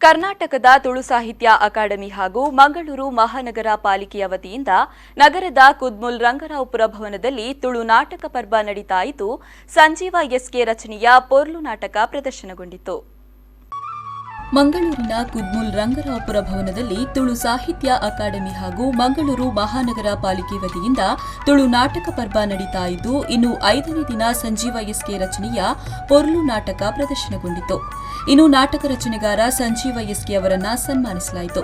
ಕರ್ನಾಟಕದ ತುಳು ಸಾಹಿತ್ಯ ಅಕಾಡೆಮಿ ಹಾಗೂ ಮಂಗಳೂರು ಮಹಾನಗರ ಪಾಲಿಕೆಯ ವತಿಯಿಂದ ನಗರದ ಕುದ್ಮುಲ್ ರಂಗರಾವ್ಪುರ ಭವನದಲ್ಲಿ ತುಳು ನಾಟಕ ಪರ್ವ ನಡೀತಾ ಇದ್ದು, ಸಂಜೀವ ಎಸ್ಕೆ ರಚನೆಯ ಪೊರ್ಲು ನಾಟಕ ಪ್ರದರ್ಶನಗೊಂಡಿತು. ಮಂಗಳೂರಿನ ಕುದ್ಮುಲ್ ರಂಗರಾವ್ಪುರ ಭವನದಲ್ಲಿ ತುಳು ಸಾಹಿತ್ಯ ಅಕಾಡೆಮಿ ಹಾಗೂ ಮಂಗಳೂರು ಮಹಾನಗರ ಪಾಲಿಕೆ ವತಿಯಿಂದ ತುಳು ನಾಟಕ ಪರ್ವ ನಡೀತಾ ಇದ್ದು, ಇನ್ನು 5ನೇ ದಿನ ಸಂಜೀವ ಎಸ್ಕೆ ರಚನೆಯ ಪೊರ್ಲು ನಾಟಕ ಪ್ರದರ್ಶನಗೊಂಡಿತು. ಇನ್ನು ನಾಟಕ ರಚನೆಗಾರ ಸಂಜೀವ ಎಸ್ಕೆ ಅವರನ್ನ ಸನ್ಮಾನಿಸಲಾಯಿತು.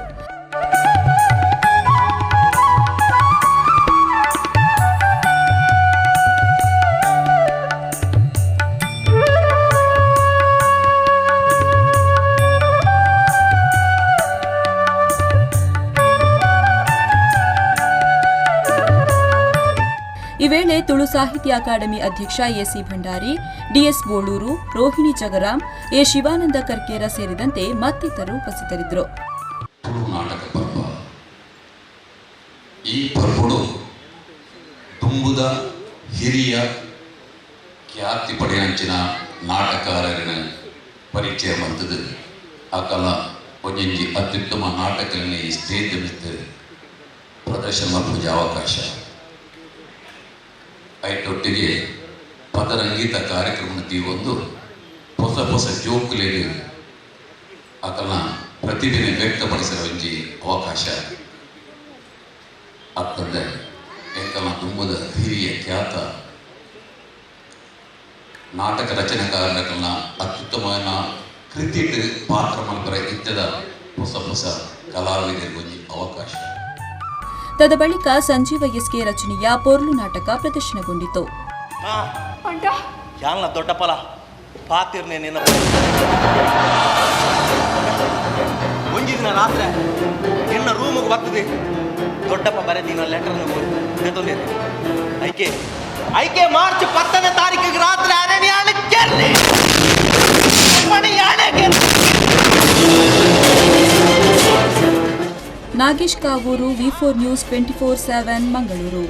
ಈ ವೇಳೆ ತುಳು ಸಾಹಿತ್ಯ ಅಕಾಡೆಮಿ ಅಧ್ಯಕ್ಷ AC Bhandari, DS Boloor, Rohini Jagaram, A Shivananda Karkera ಸೇರಿದಂತೆ ಮತ್ತಿತರರು ಉಪಸ್ಥಿತರಿದ್ದರು. ತುಳು ನಾಟಕ ಪರ್ವ. ಈ ಪರ್ವಡು ತುಂಬುದ ಹಿರಿಯ ಖ್ಯಾತಿ ಪಡೆಯಂಚಿನ ನಾಟಕಾರರಿನ ಪರಿಚಯ ಮಂತದು ಆಕಲ ಒಂಜೊಂಜಿ ಅತ್ಯುತ್ತಮ ನಾಟಕಲಿನ ಈ ಸ್ಟೇಜ್ ಮಿತ್ತ್ ಪ್ರದರ್ಶನ ಮಲ್ಪುಜ ಅವಕಾಶ. ಐಟೊಟ್ಟಿಗೆ ಪದರಂಗೀತ ಕಾರ್ಯಕ್ರಮ ತೀವೊಂದು ಹೊಸ ಹೊಸ ಜೋಕುಲೆಗ್ ಆಕಲ್ನ ಪ್ರತಿಭೆನ ವ್ಯಕ್ತಪಡಿಸಲು ಒಂಜಿ ಅವಕಾಶ ಆಗ್ತದೆ. ಎಂಕಲ್ನ ತುಂಬದ ಹಿರಿಯ ಖ್ಯಾತ ನಾಟಕ ರಚನೆಕಾರರಕಲ್ನ ಅತ್ಯುತ್ತಮನ ಕೃತಿಟ್ ಪಾತ್ರ ಮಲ್ಪರ ಇತ್ತದ ಹೊಸ ಹೊಸ ಕಲಾವಿದರಿಗೆ ಒಂಜಿ ಅವಕಾಶ. ತದ ಬಳಿಕ ಸಂಜೀವ ಎಸ್ಕೆ ರಚನೆಯ ಪೊರ್ಲು ನಾಟಕ ಪ್ರದರ್ಶನಗೊಂಡಿತು. ಯಾನ್ಲ ದೊಡ್ಡಪ್ಪಲ ಪಾತಿರ್ನೆ ನಿನ್ನ ಒಂಜಿ ದಿನ ರಾತ್ರಿ ನಿನ್ನ ರೂಮಿಗೆ ಬರ್ತದೆ ದೊಡ್ಡಪ್ಪ ಬರೆದಿನ ಲೆಟರ್ನ ಓದಿ ಐಕೆ ಐಕೆ ಮಾರ್ಚ್ 10ನೇ ತಾರೀಕಿಗೆ ರಾತ್ರಿ ಅರಣ್ಯಾಣ ಕೇಳಿ Nagesh Kavoor, V4 News 24/7, Mangaluru.